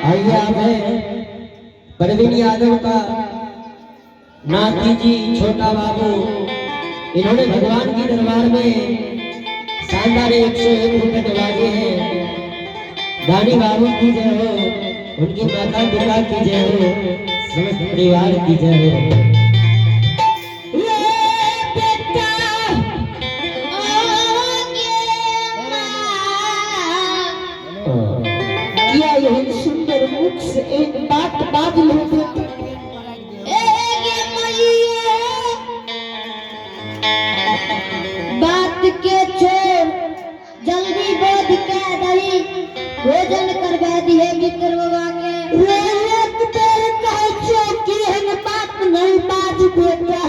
आइए आप है प्रवीण यादव का नाती जी छोटा बाबू, इन्होंने भगवान की दरबार में शानदार 101 रुपए नवाजे हैं। दानी बाबू की जय हो, उनकी माता पिता की जय हो, समस्त परिवार की जय हो। रे बेटा आगे माँ, किया यही सुंदर मुख से एक बात बाज लो बेटा। एगे मैया, बात के छोड़ जल्दी बोध के दही भोजन करवा दिए मित्र बाबा के। रे एक बेर कहै छियौ कि एहन बात नहीं बाज बेटा।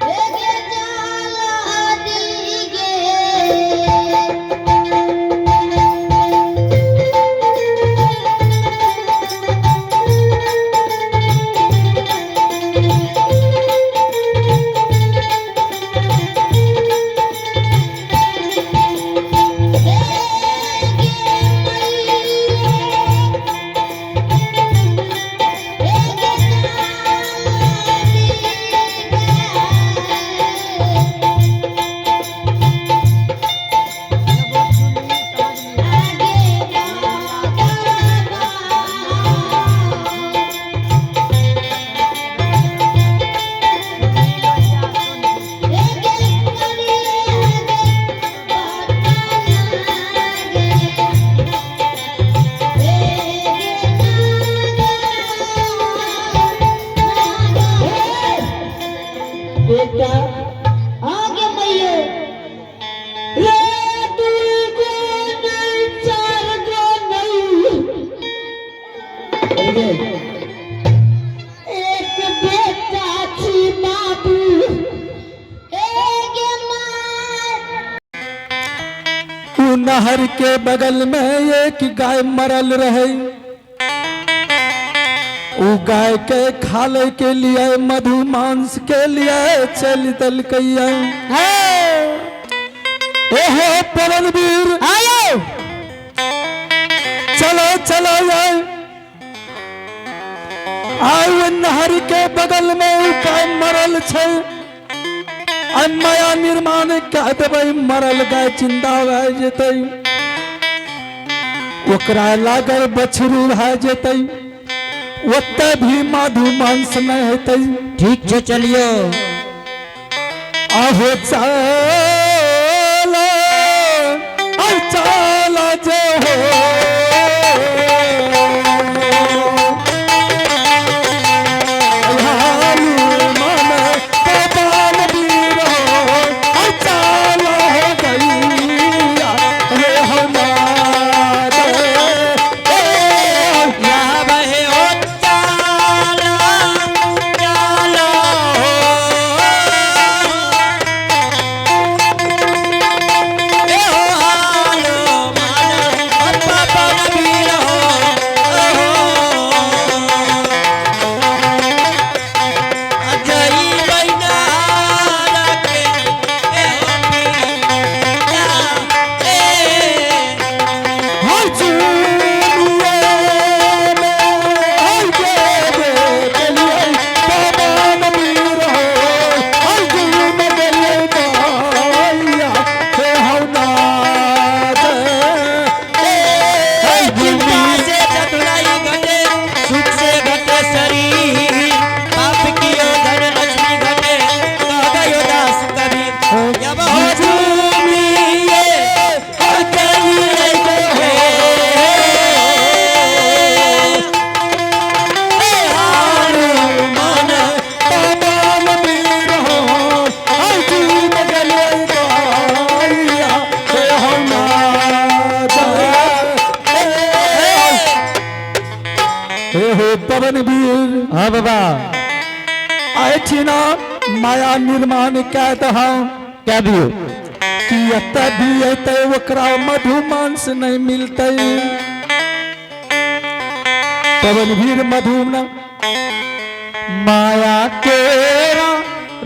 एगे जाला दी गे। बेटा आगे मैया। रे दू गो नहीं, चार गो नहीं, एक बेटा छी बाबू। एगे माँ। उ नहर के बगल में एक गाय मरल रहे। उ गाय के खाले के लिए, मधु मांस के लिए चल दलकैया। ओहो पवन वीर, आयो। चलो चलो आए आउ, नहर के बगल में उ गाय मरल छै। आ माया निर्माण कह देबै, मरल गाय जिंदा भए जेतै, ओकरा लागल बछरू भए जेतै, ओते भी मधु मांस नहीं हेतै। ठीक છે, चलियो। आहो चल आ चल जे हो। हनुमान पवन वीर हो, आ चल हो गैया रे हमार। यहाँ बहे ओ चाला चाला हो। ए हो हनुमान पवन वीर हो, हो। अजई बैना रखे ए हो पिया ए। हर चुनिए में हर देवे के लिए पवन वीर हो, हर गुण गले माया हे हौनाथ ए। चिंता से चतुराई घटे, सुख से घटे शरीर, पाप कियो धन लक्ष्मी घटे, कह गयो दास कबीर। जब हो झूमिए अकेले हो। ए हनुमान पवन वीर हो, हर गुण गले माया हे हौनाथ ए। हे हो पवन वीर। हाँ बाबा। ऐठिना माया निर्माण कह दहा। क्या दियो? कि एतऽ भी एतै, ओकरा मधु मांस नहीं मिलतै। पवन वीर मधु न माया केरा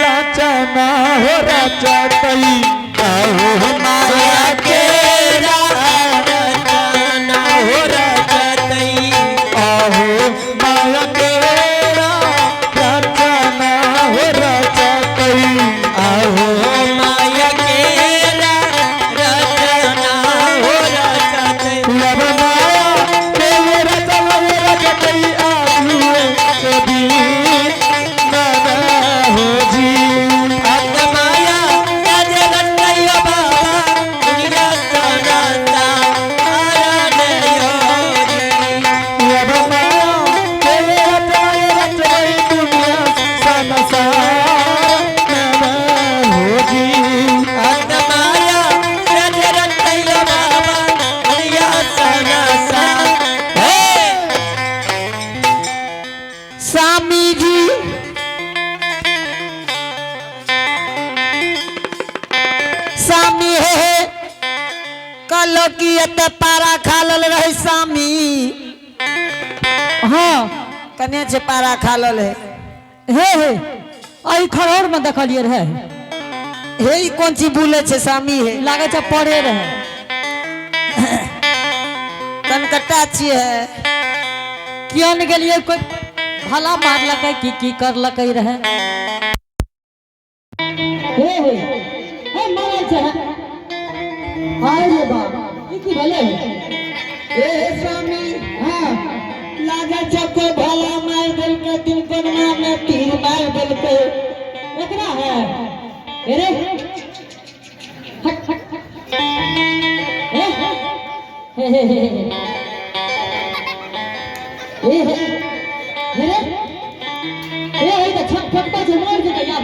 रचना हो रचतई, माया केरा रचना। कहलो कि एते पारा खा लल रहे सामी। हाँ। कने छे पारा खा लल है? हे हे, अई खरौर में देखलिए रहे। हे, ई कोन चीज बोले छे सामी? हे। लागे छै पड़े रहे। कनकट्टा छियै है। किया ने गेलिए, कोई भला मारलकै की की करलकै रहे। हे हे हे, मरल छै। हाय रे बाप, ई की भेलै? ए स्वामी। हाँ। लागे छै कोई भला मार देलकै, तिनकोनमा में तीर मार देलकै। एकरा है। अरे हट हट, हे हे हे हे हे हे हे रे, हे हे, तो छट फटता छै, मर जेतै आब।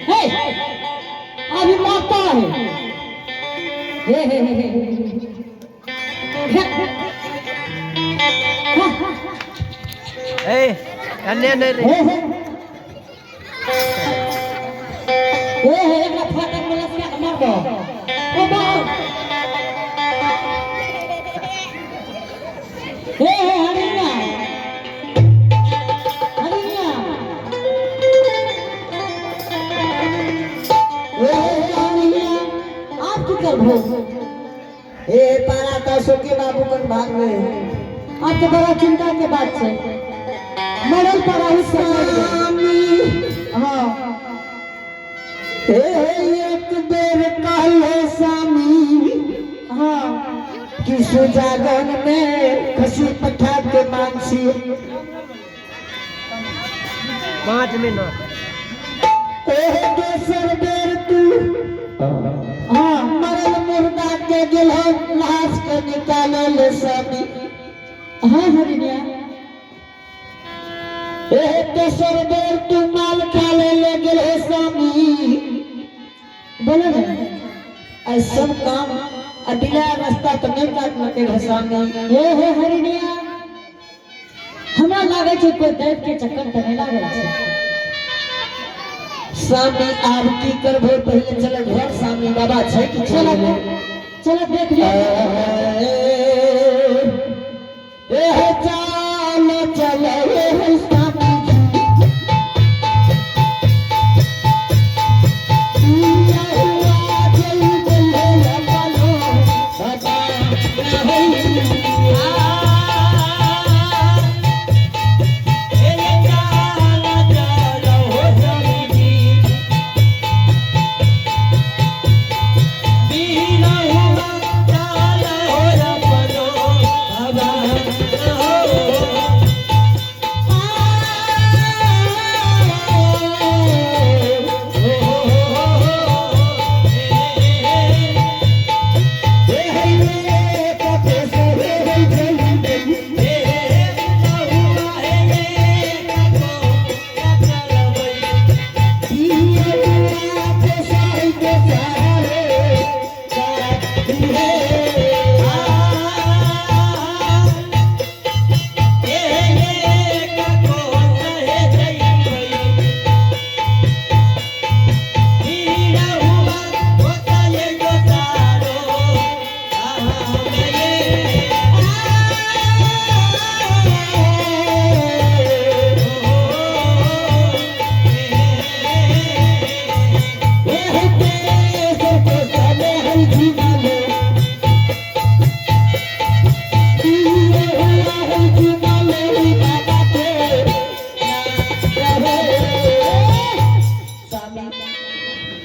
हे, अभी मरता है। हे हे हे हे हे। ए अन्य नहीं। हे हे हे हे, एकरा फाटक में लसका के मार दो। ओ बाप, हे हे, हरिया हरिया। हे हे हरिया, आप की करबो? हे, पारा तो अशोके बाबू कन भाग गए। आप तो बड़ा चिंता के बात छै, मरल पड़ा ही। स्वामी। हाँ। हे, एक बेर कहले स्वामी हाँ कि सुजागन में खसी पठा के मांसी। 5 मिनट। ए, दोसर बेर तू हाँ मरल मुर्दा के गेलो लाश के निकाले ले स्वामी। हाँ हरिणिया। ए, दोसर बेर तू माल खा ले ले गेलो स्वामी। बोलो ना। ऐसा काम अगला रास्ता तो नहीं काटलकै रहे स्वामी। हे हे हरिणिया, हमरा लागै छै कोई दैव के चक्कर तऽ नहीं लागल छै। स्वामी, आब की करबो? पहिले चल घर, स्वामी बाबा छै कि चलो। चल। चलो, देख लियो। ए, चल चल हे स्वामी जी, हुआ जल जल बनो बाबा नहीं।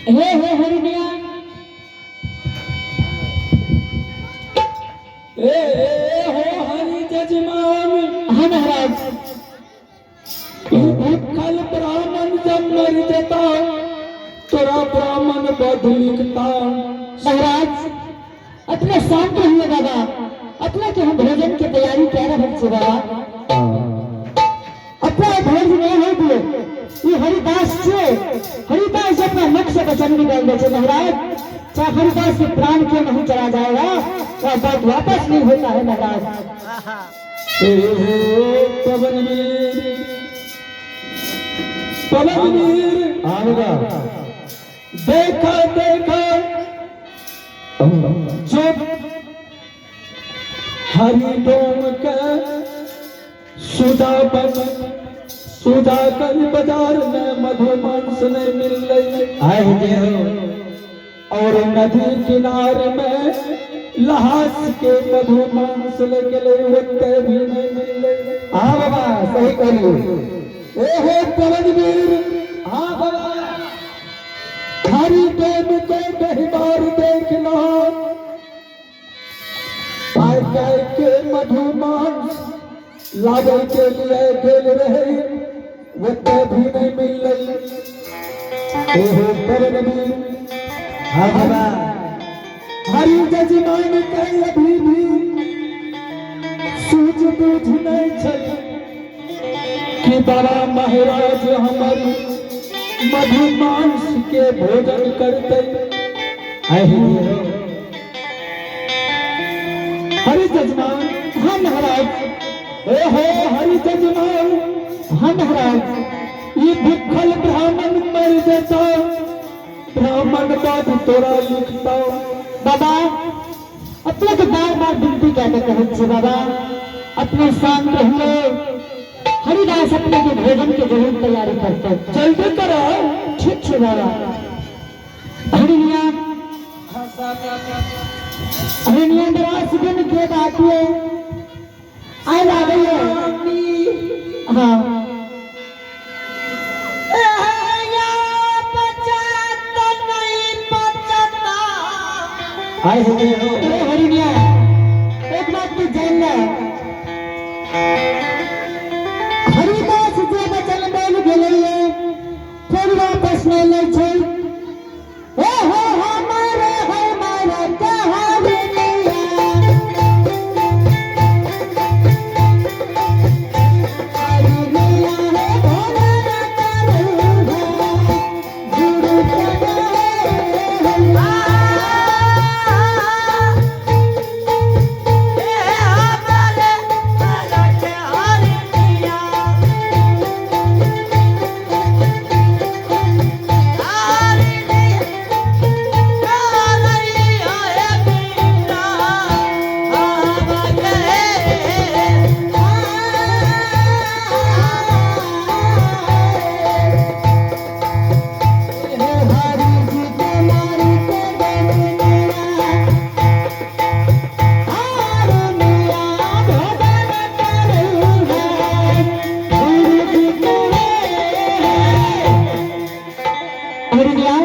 हे हे हरिणिया। ए हो हरि जजमान। हाँ महाराज। ई भूखल ब्राह्मण जब मर जेता, तोरा ब्राह्मण बध लिखता। महाराज, अपने शांत रहिए बाबा। अपने के हम भोजन के तैयारी कर रहल छी बाबा। अपना धैर्य नहीं है दिए। ये हरिदास से, हरिदास अपना मुख से वचन निकाल दे छे महाराज, चाहे हरिदास के प्राण क्यों नहीं चला जाएगा, वह बात वापस नहीं होता है महाराज। ए हो पवनवीर, पवनवीर। आएगा। देखा देखा, जो हरिडोम के सुधा बन सुधाकर बाजार में मधुमांस नहीं मिल रही। आए जय हो। और नदी किनारे में लहास के मधुमांस लेके ले होते भी नहीं मिल रही। हाँ बाबा, सही कहलिए। ए हो पवनवीर। हाँ बाबा। हरि डोम के गहबार देख लो, पाय गाय के मधुमांस लावे के लिए गेल रहे, वो भी नहीं मिल रही। ए हो पवनवीर। हाँ बाबा। हरि जजमान के अभी भी सूझ बूझ नहीं छै कि बाबा महाराज हमर मधुमांस के भोजन करते। आए जय हो। हरि जजमान। हाँ महाराज। ओ हो हरि जजमान। हाँ महाराज। ये भूखल ब्राह्मण मर जाता, ब्राह्मण बाबू तोरा लिखता। बाबा, अपने के बार बार विनती कहते कहै छी बाबा, अपने शांत रहिए। हरिदास अपने के भोजन के जरूर तैयारी करते। जल्दी करो। ठीक है बाबा। हरिणिया, हरिणिया, निराश गुण के बात है आए लागे है। हाँ आए जय हो। अरे हरिणिया, एक बात तू जान ले, हरिदास जे वचन बोल गेलै फिर वापस नहीं लै छै। ए हो हमारे हमारा कहानिया, हरिणिया है भोजन करूँगा गुरु हरि जी तुम्हारी के बनिया, हरिणिया भोजन करूँगा गुरु जी हरिणिया।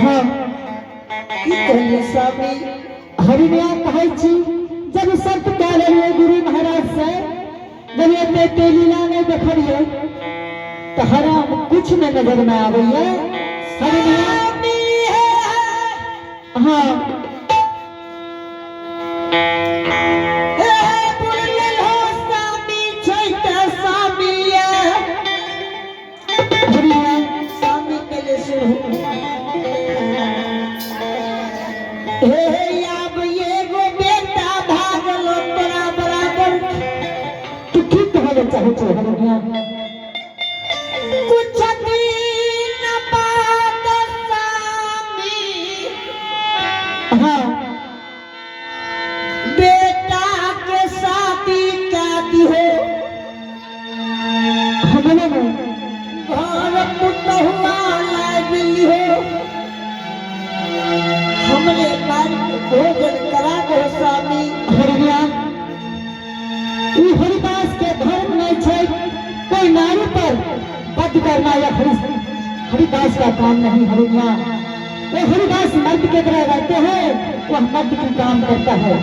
हाँ। की कहलिए स्वामी? हरिणिया, कहै छी जब शर्त कह रहिए गुरु महाराज से, जब एते ते लीला नहीं देखलिए तो हराम कुछ में नजर में आबैया हरिणिया। हाँ। हरिणिया। स्वामी पहले सुनो। हे आब एगो बेटा भागलो तोरा बराबर। तू की कहै लए चाहै छै हरिणिया? कुछ दिन बाद स्वामी हाँ। बेटा के शादी का दिहो। हमने में घर पुतहुआ लाइब लिहो, हमरे बार भोजन करा दो स्वामी। हरिणिया, ई हरिदास के धर्म नहीं छै कोई नारी पर बद करना, या हरिदास का काम नहीं हरिणिया। वो हरिदास मर्द के तरह रहते हैं, वह मर्द की काम करता है।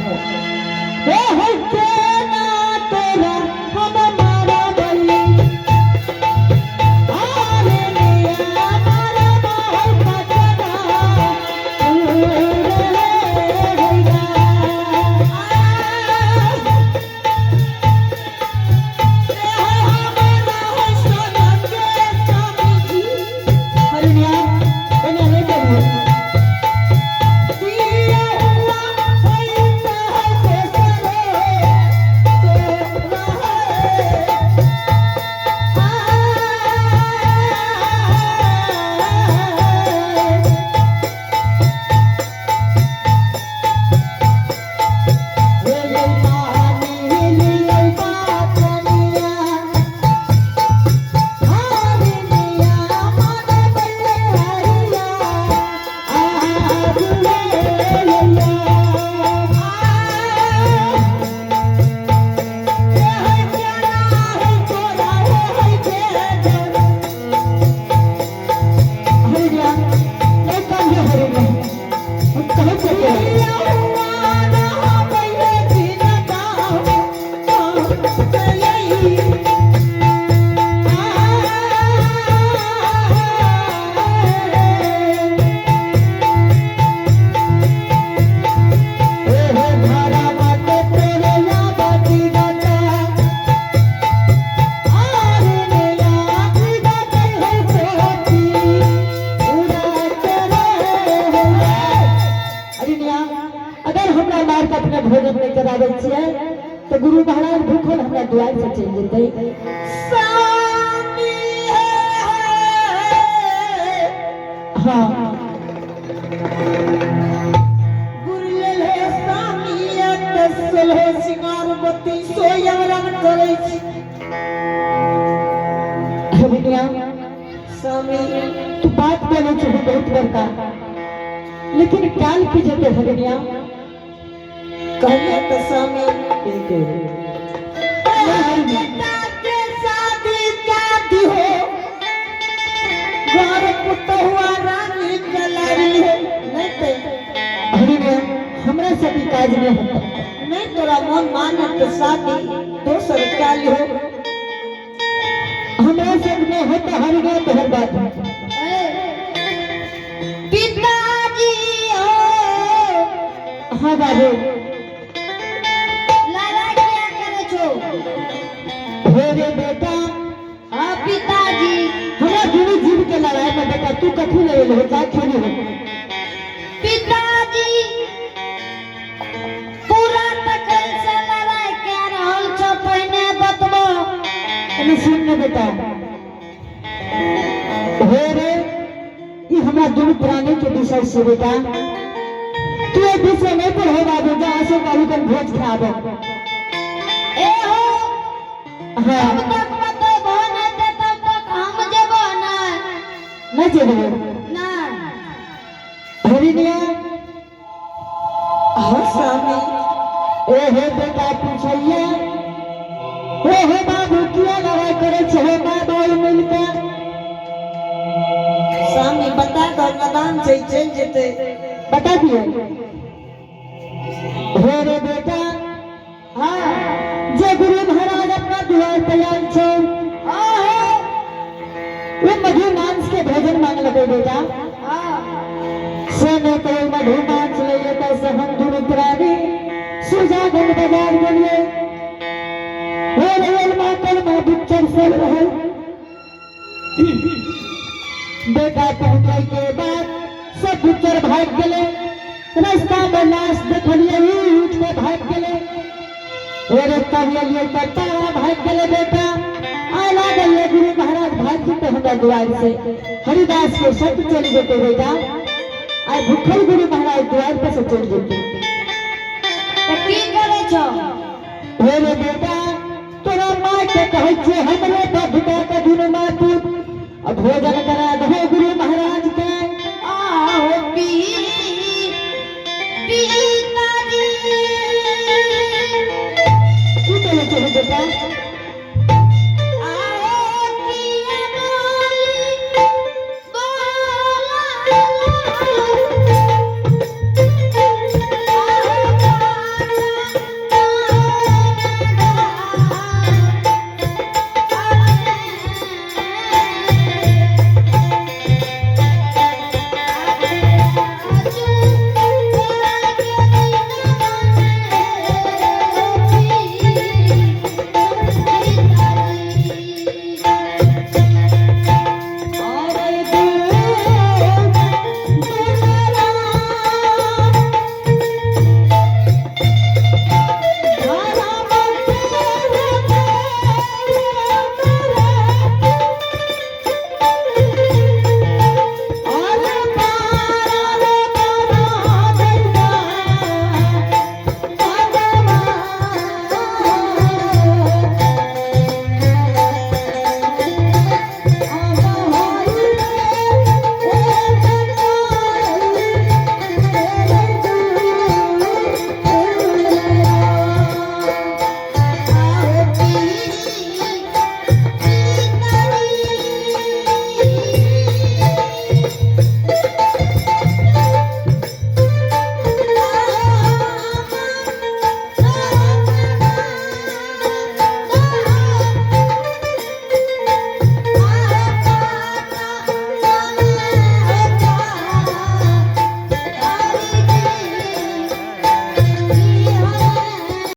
ए हो के ना तोरा हम मारा बलि, हरिणिया मारा बाहर पकड़ा, रे हरिया। हरिणिया, एना नहीं करिए। दिया हुआ होता है। अगर हमरा मार के अपने भोजन नहीं कराबै छियै तो गुरु महाराज भूखल हमरा दुआर से चलि जेतै। स्वामी हे। हाँ। गुरु ले स्वामी त सोलह सिंगार बत्ती सोयमरन करै छी। हरिणिया। स्वामी। तू बात बोले छो बहुत बड़का, लेकिन काल की जेते हरिणिया? कहलिए त स्वामी बेटा के शादी का दिहो, घर पुतहुआ रानी कलारी हो नहीं ते। हरिणिया, हमरा से भी काज नहीं होता। नहीं तोरा मन मानत त शादी दोसर काली हो। हमरा से नहीं होता हरिणिया, तोहर बात। पिताजी हो। हाँ बाबू। लड़ाई क्या करे छो? हे रे बेटा। हाँ पिताजी। हमरा दुनू जीव के लड़ाई में बेटा तू कथी ले हो, जा खेली हो। पिताजी, पूरा तकल से लड़ाई कए रहल छो, पहिने बतबो। एने सुन ने बेटा, हे रे, ई हमरा दुनू प्राणी के विषय से बेटा तू ए विषय नहीं पढ़ो बाबू, जा अशोक बाबू के भोज खाबो। ए हो। हाँ। तब तक बतेबो नहीं ते तब तक हम जेबो नहीं। नहीं जेबो? नहीं। हरिणिया। हाँ स्वामी। ए हे बेटा, पूछैया, ए हे बाबू, किया लड़ाई करे छे हे माँ बाबू मिलके? स्वामी, बता दो, नदान छै, चलि जेतै। बता दिए। हे रे बेटा, हाँ, जे गुरु महाराज अपना दुआर पे आयल छौ, वो मधु मांस के भोजन मांग लगे बेटा। से नहीं तो मधु मांस ले लेता से हम दुनू प्राणी सुजागंज बाजार गेलिए। हे रे माँ, कल माँ बुच्चर से रहे बेटा, पहुंचे के बाद सब बुच्चर भाग गेले। रास्ता में लाश देखलिए, ई उठ के भाग गेले। अरे तब एलिए तऽ तारा भाग गेले बेटा। आय लागल गुरु महाराज भाग जेते हमरा दुआर से, हरिदास के शब्द चलि जेते बेटा। आय भूखल गुरु महाराज द्वार पर से चलि जेते। तऽ की करे छो? हे रे बेटा, तोरा माँ के कहै छियै, हमरे बधुका के दुनू माँ पुत आ भोजन करा दहो गुरु महाराज के। आहो पी पी।